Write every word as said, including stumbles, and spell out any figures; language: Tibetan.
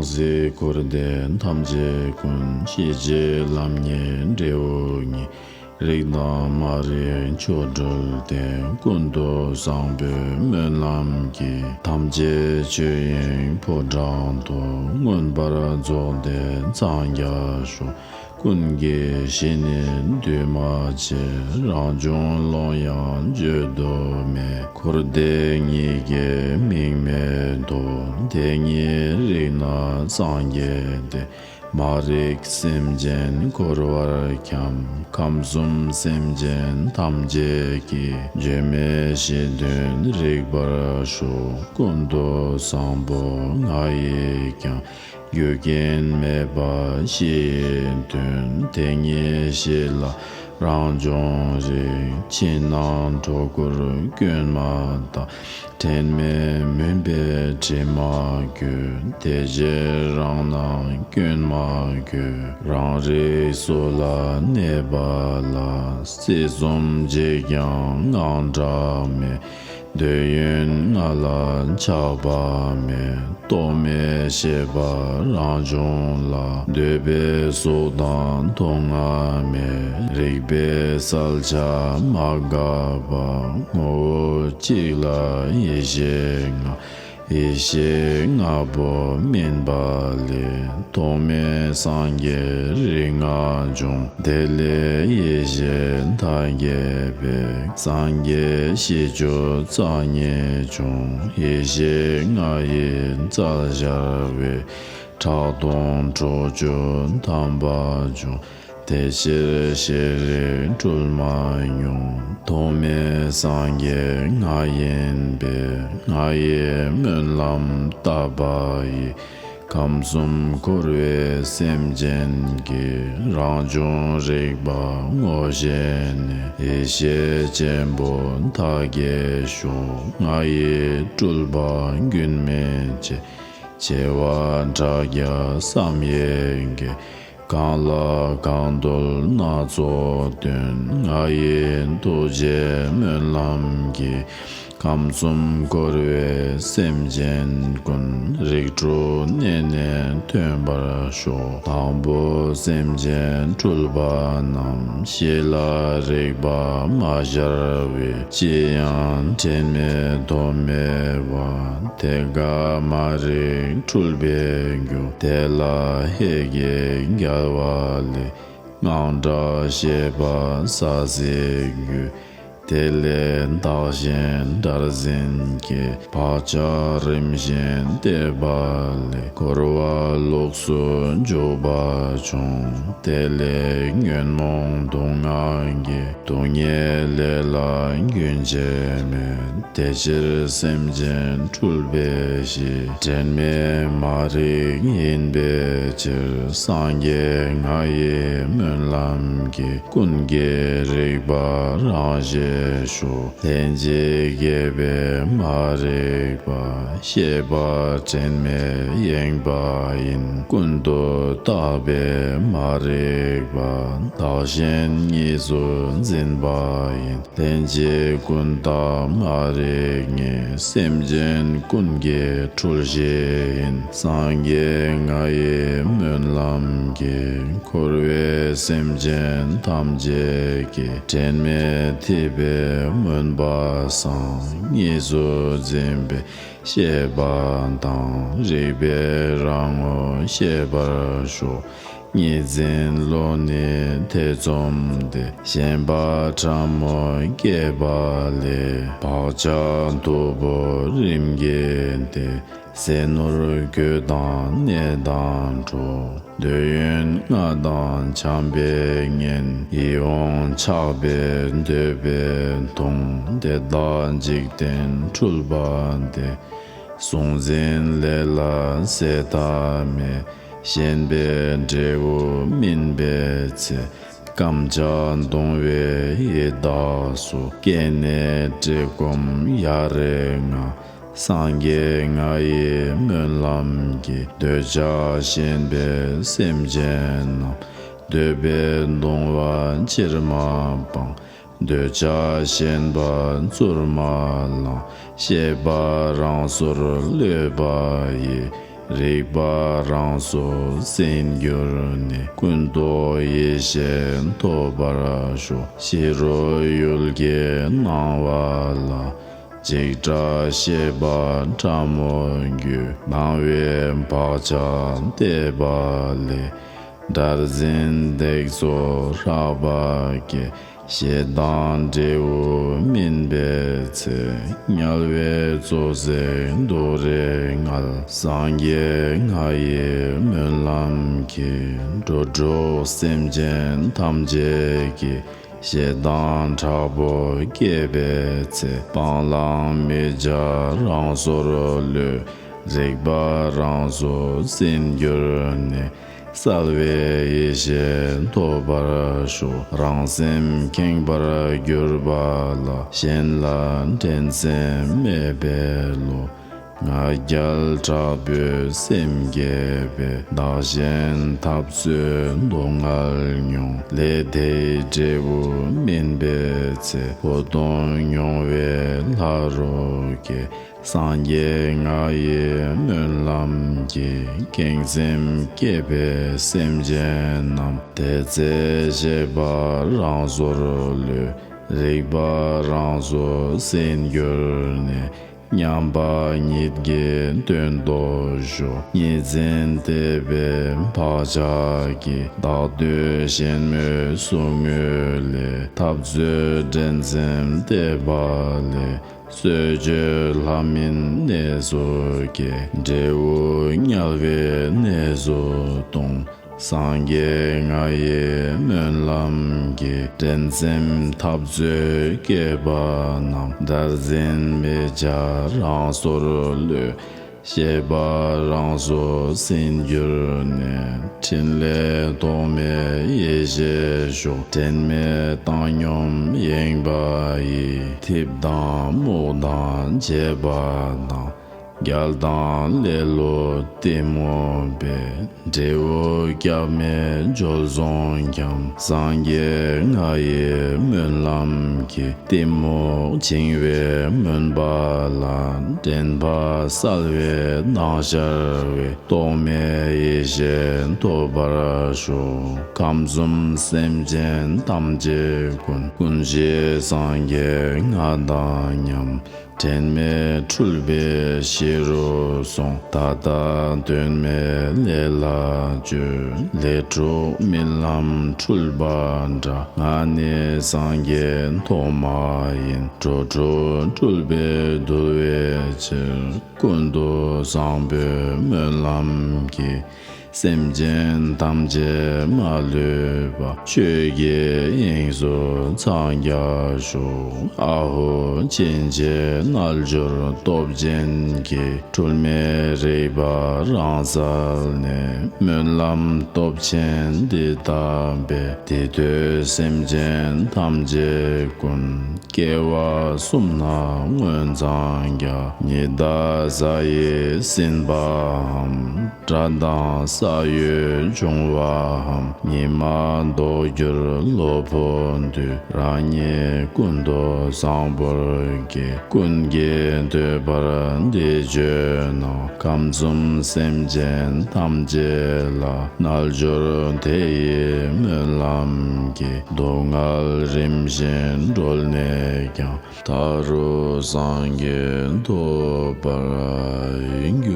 གཟིགས་འཁོར་འདས་ཐམས་ཅད་ཀུན། ཤེས་བྱའི་ལམ་ཉིད་འབྲས་བུ་ཉིད། རིག་དང་མ་རིག་ཆོ་འཕྲུལ་ལྡན། ཀུན་ཏུ་བཟང་པོའི་སྨོན་ལམ་གྱིས། ཐམས་ཅད་ཆོས་དབྱིངས་ཕོ་བྲང་དུ། མངོན་པར་རྫོགས་ཏེ་འཚང་རྒྱ་ཤོག། ཀུན་གྱི་གཞི་ནི་འདུས་མ་བྱས། རང་བྱུང་ཀློང་ཡངས་བརྗོད་དུ་མེད། འཁོར་འདས་གཉིས་ཀའི་དམིགས་མེད་དུ། དེ་ཉིད་རིག་ན་སངས་རྒྱས་ཏེ། མ་རིག་སེམས་ཅན་འཁོར་བར་འཁྱམས། ཁམས་གསུམ་སེམས་ཅན་ཐམས་ཅད་ཀྱི། སྒྱུ་མའི་གཞི་མཐུན་རིག་པར་ཤོག། ཀུན་ཏུ་བཟང་པོ་ང་ཡིས་ཀྱང་། རྒྱུ་རྐྱེན་མེད་པ་གཞི་ཡི་དོན། དེ་ཉིད་གཞི་ལ་རང་བྱུང་རིག། ཕྱི་ནང་འགྲོ་ཀུན་སྐྱོན་མ་དག། དྲན་མེད་མུན་པའི་དྲི་མ་གོས། དེ་ཕྱིར་རང་སྣང་སྐྱོན་མ་གོས། རང་རིག་སོ་ལ་གནས་པ་ལ། སྲིད་གསུམ་འཇིག་ཀྱང་དངངས་སྐྲག་མེད། འདོད་ཡོན་ལྔ་ལ་ཆགས་པ་མེད། རྟོག་མེད་ཤེས་པ་རང་བྱུང་ལ། འདོད་པའི་གཟུགས་དང་མཐོང་ལྔ་མེད། རིག་པའི་གསལ་ཆ་མ་འགགས་པ། ངོ་བོ་གཅིག་ལ་ཡེ་ཤེས་ལྔ། ཡེ་ཤེས་ལྔ་པོ་སྨིན་པ་ལས། ཐོག་མའི་སངས་རྒྱས་རིགས་ལྔ་བྱུང་། དེ་ལས་ཡེ་ཤེས་མཐའ་རྒྱས་པའི། སངས་རྒྱས་ཞི་སྤྱོད་རྩ་བརྙེས་བྱུང་། ཡེ་ཤེས་ལྔ་ཡི་རྩལ་ཤར་བས། ཁྲག་འཐུང་ཁྲོ་ཆུ་དམ་པ་བྱུང་། དེ་ཕྱིར་ཤེས་རིག་འཁྲུལ་མ་མྱོང་། ཐོག་མའི་སངས་རྒྱས་ང་ཡིན་པས། ང་ཡི་སྨོན་ལམ་བཏབ་པ་ཡིས། ཁམས་གསུམ་འཁོར་བའི་སེམས་ཅན་གྱི། རང་བྱུང་རིག་པ་ངོ་ཤེས་ནས། ཡེ་ཤེས་ཆེན་པོ་མཐའ་རྒྱས་ཤོག། ང་ཡི་སྤྲུལ་པ་རྒྱུན་མི་ཆད། བྱེ་བ་ཕྲག་བརྒྱ་བསམ་ཡས་བརྒྱས། གང་ལ་གང་འདུལ་སྣ་ཚོགས་སྟོན། ང་ཡི་ཐུགས་རྗེའི་སྨོན་ལམ་གྱིས། ཁམས་གསུམ་འཁོར་བའི་སེམས་ཅན་ཀུན། རིགས་དྲུག་གནས་ནས་ཐོན་པར་ཤོག། དང་པོ་སེམས་ཅན་སྤྲུལ་པ་རྣམས། ཤེས་ལ་རིག་པ་མ་ཤར་བས། ཅི་ཡང་དྲན་མེད་དོན་མེད་པ། དེ་ཀ་མ་རིག་འཁྲུལ་པའི་རྒྱུ། དེ་ལ་ཧེ་གིས་བརྒྱལ་བ་ལས། དངངས་སྐྲག་ཤེས་པ་ཟ་ཟིག་རྒྱུ། དེ་ལས་བདག་གཞན་དགྲར་འཛིན་སྐྱེ། བག་ཆགས་རིམ་བཞིན་བརྟས་པ་ལས། འཁོར་བ་ལོགས་སུ་འཇུག་པ་བྱུང་། དེ་ལས་ཉོན་མོངས་དུག་ལྔ་སྐྱེ། སྡུག་བསྔལ་ལས་ལ་རྒྱུན་ཆད་མེད། དེ་ཕྱིར་སེམས་ཅན་འཁྲུལ་པའི་གཞི། དྲན་མེད་མ་རིག་ཡིན་པའི་ཕྱིར། སངས་རྒྱས་ང་ཡི་སྨོན་ལམ་གྱིས། ཀུན་གྱི་རིག་པ་རང་ཞི་ཤོག། ལྷན་ཅིག་སྐྱེས་པའི་མ་རིག་པ། ཤེས་པ་དྲན་མེད་ཡེངས་པ་ཡིན། ཀུན་ཏུ་བརྟགས་པའི་མ་རིག་པ། བདག་གཞན་གཉིས་སུ་འཛིན་པ་ཡིན། ལྷན་ཅིག་ཀུན་བརྟགས་མ་རིག་ཉིད། སེམས་ཅན་ཀུན་གྱི་འཁྲུལ་གཞི་ཡིན། སངས་རྒྱས་ང་ཡི་སྨོན་ལམ་གྱིས། འཁོར་བའི་སེམས་ཅན་ཐམས་ཅད་ཀྱི། དྲན་མེད་ཐིབས་པའི་མུན་པ་སངས། གཉིས་སུ་འཛིན་པའི་ཤེས་པ་དང་། རིག་པའི་རང་ངོ་ཤེས་པར་ཤོག། གཉིས་འཛིན་བློ་ནི་ཐེ་ཚོམ་སྟེ། ཞེན་པ་ཕྲ་མོ་སྐྱེས་པ་ལས། བག་ཆགས་སྟུག་པོ་རིམ་གྱིས་འདས། ཟས་ནོར་གོས་དང་གནས་དང་གྲོགས། འདོད་ཡོན་ལྔ་དང་བྱམས་པའི་གཉེན། ཡིད་འོང་ཆགས་པའི་འདོད་པའི་མཐོང་། དེ་དག་འཇིག་རྟེན་འཁྲུལ་པ་སྟེ། གཟུང་འཛིན་ལས་ལ་ཟད་མཐའ་མེད། ཞེན་པའི་འབྲས་བུ་སྨིན་པའི་ཚེ། རྐྱེན་ཆགས་གདུང་བའི་ཡི་དྭགས་སུ། སྐྱེས་ནས་བཀྲེས་སྐོམ་ཡ་རེ་ང་། སངས་རྒྱས་ང་ཡི་སྨོན་ལམ་གྱིས། འདོད་ཆགས་ཞེན་པའི་སེམས་ཅན་རྣམས། འདོད་པའི་གདུང་བ་ཕྱིར་མ་སྤངས། འདོད་ཆགས་ཞེན་པ་ཚུར་མ་བླངས། ཤེས་པ་རང་སོར་གློད་པ་ཡིས། རིག་པ་རང་སོར་ཟིན་གྱུར་ནས། ཀུན་རྟོག་ཡེ་ཤེས་ཐོབ་པར་ཤོག། ཕྱི་རོལ་ཡུལ་གྱི་སྣང་བ་ལ། འཇིགས་སྐྲག་ཤེས་པ་ཕྲ་མོ་འགྱུ། སྣང་བའི་བག་ཆགས་བརྟས་པ་ལས། དགྲར་འཛིན་སྡིག་སོགས་ལྷག་པར་སྐྱེ། ཞེ་སྡང་འབྲས་བུ་སྨིན་པའི་ཚེ། དམྱལ་བའི་མཚོ་ཟེར་རྡོ་རེ་ངལ། སངས་རྒྱས་ང་ཡི་སྨོན་ལམ་གྱིས། འགྲོ་དྲུག་སེམས་ཅན་ཐམས་ཅད་ཀྱི། ཞེ་སྡང་དྲག་པོ་སྐྱེས་པའི་ཚེ། སྤང་བླང་མི་བྱ་རང་སོར་ལུས། རིག་པ་རང་སོར་ཟིན་གྱུར་ནས། གསལ་བའི་ཡེ་ཤེས་ཐོབ་པར་ཤོག། རང་སེམས་ཁེངས་པར་གྱུར་པ་ལ། གཞན་ལ་འགྲན་སེམས་མེད་པའི་བློ། ང་རྒྱལ་དྲག་པོའི་སེམས་སྐྱེས་པས། བདག་གཞན་འཐབ་རྩོད་སྡུག་བསྔལ་མྱོང་། ལས་དེའི་འབྲས་བུ་སྨིན་པའི་ཚེ། འཕོ་ལྟུང་མྱོང་བའི་ལྷ་རུ་སྐྱེ། སངས་རྒྱས་ང་ཡི་སྨོན་ལམ་གྱིས། ཁེངས་སེམས་སྐྱེས་པའི་སེམས་ཅན་རྣམས། དེ་ཚེ་ཤེས་པ་རང་སོར་ལུས། རིག་པ་རང་སོར་ཟིན་གྱུར་ནས། མཉམ་པ་ཉིད་ཀྱི་དོན་རྟོགས་ཤོག། གཉིས་འཛིན་བརྟས་པའི་བག་ཆགས་ཀྱིས། བདག་འདོད་གཞན་སྨོད་ཟུག་རྔུ་ལས། འཐབ་རྩོད་འགྲན་སེམས་བརྟས་པ་ལས། རྩོད་གཅོད་ལྷ་མིན་གནས་སུ་སྐྱེ། འབྲས་བུ་དམྱལ་བའི་གནས་སུ་ལྟུང་། སངས་རྒྱས་ང་ཡི་སྨོན་ལམ་གྱིས། འགྲན་སེམས་འཐབ་རྩོད་སྐྱེས་པ་རྣམས། དགྲར་འཛིན་མི་བྱ་རང་སོར་ལུས། ཤེས་པ་རང་སོར་ཟིན་གྱུར་ནས། ཕྲིན་ལས་རྟོག་མེད་ཡེ་ཤེས་ཤོག། དྲན་མེད་བཏང་སྙོམས་ཡེངས་པ་ཡིས། ཐིབས་དང་རྨུགས་དང་བཅས་པ་དང་། རྒྱལ་དང་ལེ་ལོ་གཏི་མུག་པས། འབྲས་བུ་སྐྱབས་མེད་འཇོལ་སོང་ཁྱམས། སངས་རྒྱས་ང་ཡི་སྨོན་ལམ་གྱིས། གཏི་མུག་བྱིང་བའི་མུན་པ་ལ། འདྲེན་པ་གསལ་བའི་མདངས་ཤར་བའི། རྟོག་མེད་ཡེ་ཤེས་ཐོབ་པར་ཤོག། ཁམས་གསུམ་སེམས་ཅན་ཐམས་ཅད་ཀུན། ཀུན་ཤེས་སངས་རྒྱས་ང་དང་མཉམ། དྲན་མེད་འཁྲུལ་པའི་གཞི་རུ་སོང་། ད་ལྟ་དོན་མེད་ལས་ལ་སྤྱོད། ལས་དྲུག་རྨི་ལམ་འཁྲུལ་པ་འདྲ། ང་ནི་སངས་རྒྱས་ཐོག་མ་ཡིན། འགྲོ་དྲུག་འཁྲུལ་པས་འདུལ་བའི་ཕྱིར། ཀུན་ཏུ་བཟང་པོའི་སྨོན་ལམ་གྱིས། སེམས་ཅན་ཐམས་ཅད་མ་ལུས་པ། ཆོས་ཀྱི་དབྱིངས་སུ་འཚང་རྒྱ་ཤོག། ཨ་ཧོ་ཕྱིན་ཆད་རྣལ་འབྱོར་སྟོབས་ཅན་གྱིས། འཁྲུལ་མེད་རིག་པ་རང་གསལ་ནས། སྨོན་ལམ་སྟོབས་ཆེན་འདི་བཏབ་པས། འདི་ཐོས་སེམས་ཅན་ཐམས་ཅད་ཀུན། སྐྱེ་བ་གསུམ་ན་མངོན་འཚང་རྒྱ། ཉི་ཟླ་གཟའ་ཡིས་ཟིན་པའམ། དགྲ་དང་ས་གཡོས་འབྱུང་བའམ། ཉི་མ་ལྡོག་གྱུར་ལོ་ཕོག་དུས། རང་ཉིད་ཀུན་ཏུ་བཟང་པོར་སྐྱེ། ཀུན་གྱིས་འདོད་པར་འདི་བརྗོད་ན། ཁམས་གསུམ་སེམས་ཅན་ཐམས་ཅད་ལ། རྣལ་འབྱོར་དེ་ཡི་སྨོན་ལམ་གྱིས། སྡུག་བསྔལ་རིམ་བཞིན་སྒྲོལ་ནས་ཀྱང་། མཐའ་རུ་སངས་རྒྱས་ཐོབ་པར་འགྱུར།